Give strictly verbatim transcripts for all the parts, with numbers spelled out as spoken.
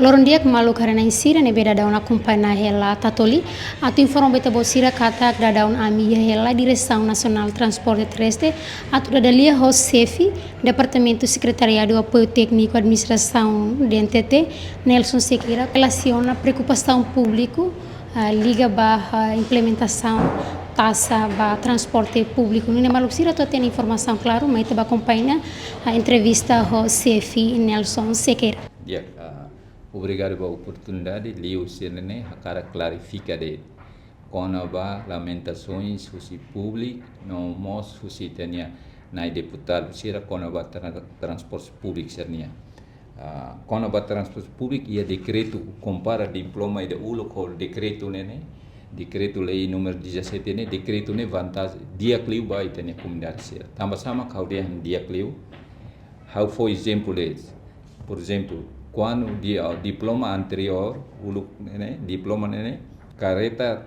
Loron di'ak maluk haree-na'in sira ne'ebé daudaun akompaña hela Tatoli, atu informa ba ita-boot sira katak daudaun ami iha hela Diresaun Nasionál Transporte Terrestre atu dada lia ho xefe Departamentu Sekretariadu Apoiu Tékniku Administrasaun, D N T T, Nelson Sequeira, relasiona preokupasaun públiku, ah, liga ba, ah, implementasaun taxa ba transporte públiku. Nune'e maluk sira atu hatene informasaun klaru, mai ita bá akompaña, ah, entrevista ho xefe Nelson Sequeira. Di'ak, ah, obrigadu ba oportunidade, liuhusi ne'e hakarak klarifika de'it kona-ba lamentasoens husi públiku, no mós husi ita-nia nai deputadu sira kona-ba tra-, transporte públiku sira-nian. Ah, kona-ba transporte públiku iha dekretu, kompara diploma ida uluk ho dekretu ne'e ne'e, dekretu-lei númeru dezassete ne'e, dekretu ne'e vantajen di'ak liu ba ita-nia komunidade sira. Tanba sá mak ha'u dehan di'ak liu, ha'u fó ezemplu de'it. Por ezemplu, kuandu di, ah, diploma anteriór, uluk ne'e ne'e, diploma ne'e ne'e, karreta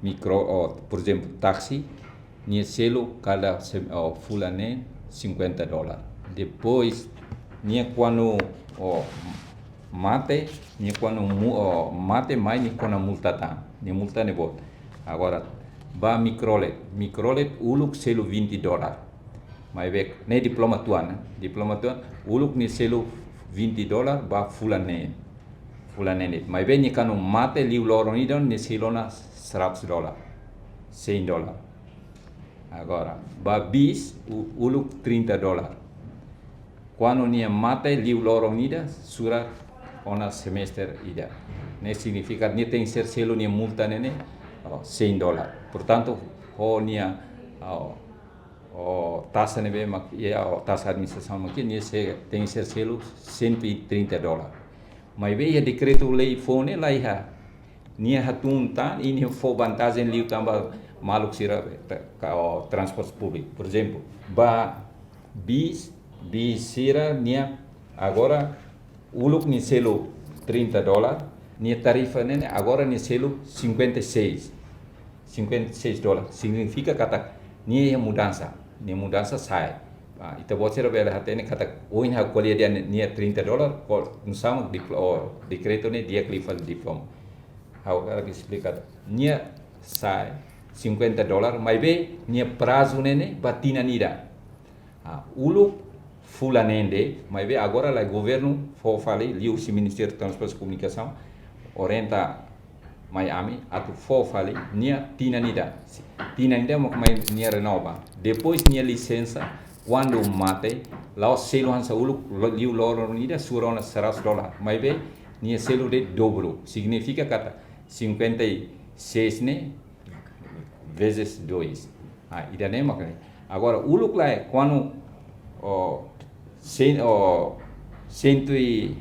mikro, oh, por ezemplu, táksi, nia selu kada sem-, oh, fulan ne'e cinquenta dólar. Depois, nia kuandu, oh, mate, nia kuandu mu-, oh, mate mai nia kona multa tan. Nia multa ne'e boot. Agora, ba mikrolet. Mikrolet uluk selu vinte dólar. Maibé, ne'e diploma tuan, ne'e. Diploma tuan, uluk nia selu vinte dólar ba fulan ne'e. Fulan ne'e. Maibé nia kuandu mate liu loron ida, nia selu ona seratus dólar. Cem dólar. Agora, ba bis, u-, uluk trinta dólar. Kuandu nia mate liu loron ida, sura ona semestre ida. Ne'e signifika nia tenke ser selu nia multa ne'e ne'e, oh, cem dólar. Portantu, ho nia, oh, oh, taxa ne'ebé mak, iha, oh, taxa administrasaun mak, nia se-, tenke ser selu cento e trinta dólar. Maibé iha dekretu-lei foun ne'e laiha. Nia hatún tan, i nia fó vantajen liu tanba maluk sira, ta-, ka, oh, transporte públiku. Por ezemplu, ba bis, bis sira nia agora uluk nia selu trinta dólar, nia tarifa ne'e ne'e agora nia selu cinquenta e seis. Cinquenta e seis dólar. Signifika katak nia iha mudansa. Nia mudansa sa'e. Ah, ita-boot sira bele hatene katak ohin ha'u ko'alia dehan nia trinta dólar, ko-, nusá mak diplo-, oh, dekretu ne'e di'ak liu fali diploma. Ha'u hakarak esplika. Nia sa'e cinquenta dólar, maibé nia prazu ne'e ne'e ba tinan ida. Ah, uluk fulan neen de'it, maibé agora laiha governu fó fali, liuhusi Ministériu Transporte e Komunikasaun, orienta mai ami, atu fó fali, nia tinan ida. Tinan ida mak mai nia renova. Depois nia lisensa, kuandu mate, la'ós selu hanesan uluk, lo-, liu loron ida, sura ona seratus dólar. Maibé, nia selu de'it dobru. Signifika katak cinquenta e seis ne'e, vezes dois. Ah, ida-ne'e mak ne'e. Agora, uluk laiha, kuandu, oh, cem, oh, cento e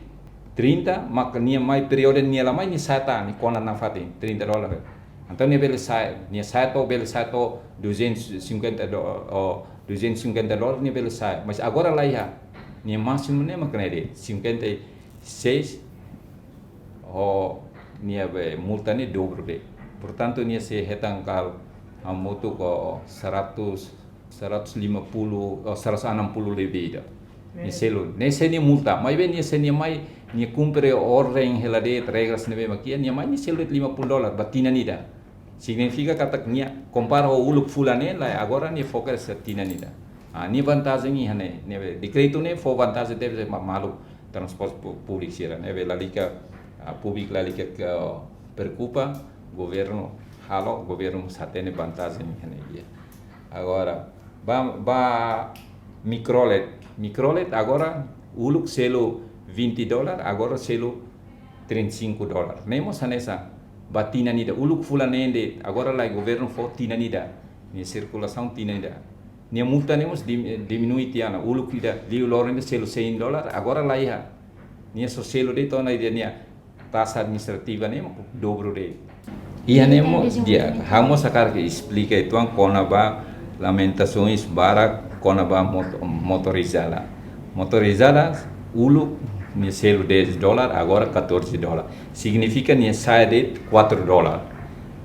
trinta, mak nia mai períodu nia la mai, nia sa'e tan, nia kona nafatin, trinta dólar. Entaun nia bele sa'e, nia sa'e to'o, bele sa'e to'o duzentos e cinquenta dó-, oh, duzentos e cinquenta dólar, nia bele sa'e. Mas agora laiha, nia másimu ne'e mak ne'e de'it, cinquenta e seis, oh, nia be multa ne'e dobru de'it. Portantu, nia sei hetan kala hamutuk seratus, seratus lima puluh, oh, seratus enam puluh lebih ida. Nia selu. Ne'e sei nia multa. Maibé nia sei nia mai, nia kumpre orden hela de'it, regras ne'ebé mak iha, nia mai nia selu de'it lima puluh dólar, ba tinan ida. Signifika katak nia kompara ho uluk fulan ne'e, laiha, agora nia foka iha tinan ida. Ah, nia vantajen iha ne'e, ne'ebé dekretu ne'e fó vantajen tebes ba maluk transporte pu-, públiku sira, ne'ebé lalika, ah, públiku lalika ke, oh, preokupa, governu halo, governu sei hatene vantajen iha ne'e, iha. Agora, ba, ba mikrolet, mikrolet agora uluk selu vinte dólar, agora selu trinta e cinco dólar. Ne'e mós hanesan, ba tinan ida, uluk fulan neen de'it, agora laiha governu fó tinan ida. Nia sirkulasaun tinan ida. Nia multa ne'e mós dim-, diminui tiha ona, uluk ida, liu loron ida selu cem dólar, agora laiha. Nia só selu de'it ona ida nia taxa administrativa ne'e mak dobru de'it. Iha ne'e mós, di'ak, ha'u mós hakarak esplika uitoan kona-ba lamentasoens barak kona-ba mot-, motorizada. Motorizada uluk nia selu dez dólar, agora catorze dólar. Signifika nia sa'e de'it quatro dólar.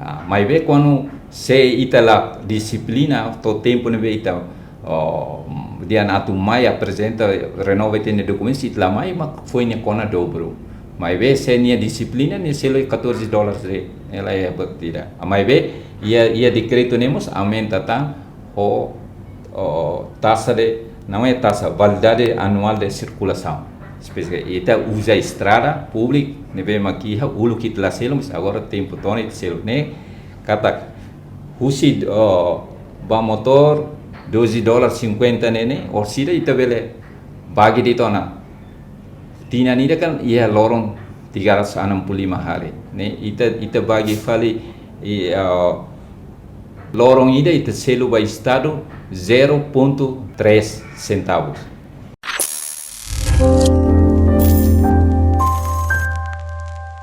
Ah, maibé kuandu se ita la dixiplina to'o tempu ne'ebé ita, oh, dehan atu mai aprezenta, renova ita-nia dokumentu, se ita la mai, mak foin nia kona dobru. Maibé se nia dixiplina, nia selu catorze dólares de, ela é batida. Maibé iha, iha dekretu ne'e mós aumenta tan ho, ho taxa de, não é taxa, validade anual de circulação. Espesífika, ita uza estrada públiku ne'ebé mak iha uluk ita la selu, mas agora tempu to'o ne'e ita selu ne'e, katak husi, oh, ba motór doze dólares cinquenta ne'e ne'e, orsida ita bele bagi de'it ona. Tinan ida kan iha loron tiga ratus enam puluh lima hari. Ne'e ita, ita bagi fali, i, ah, loron ida ita selu ba estadu zero ponto três centavos.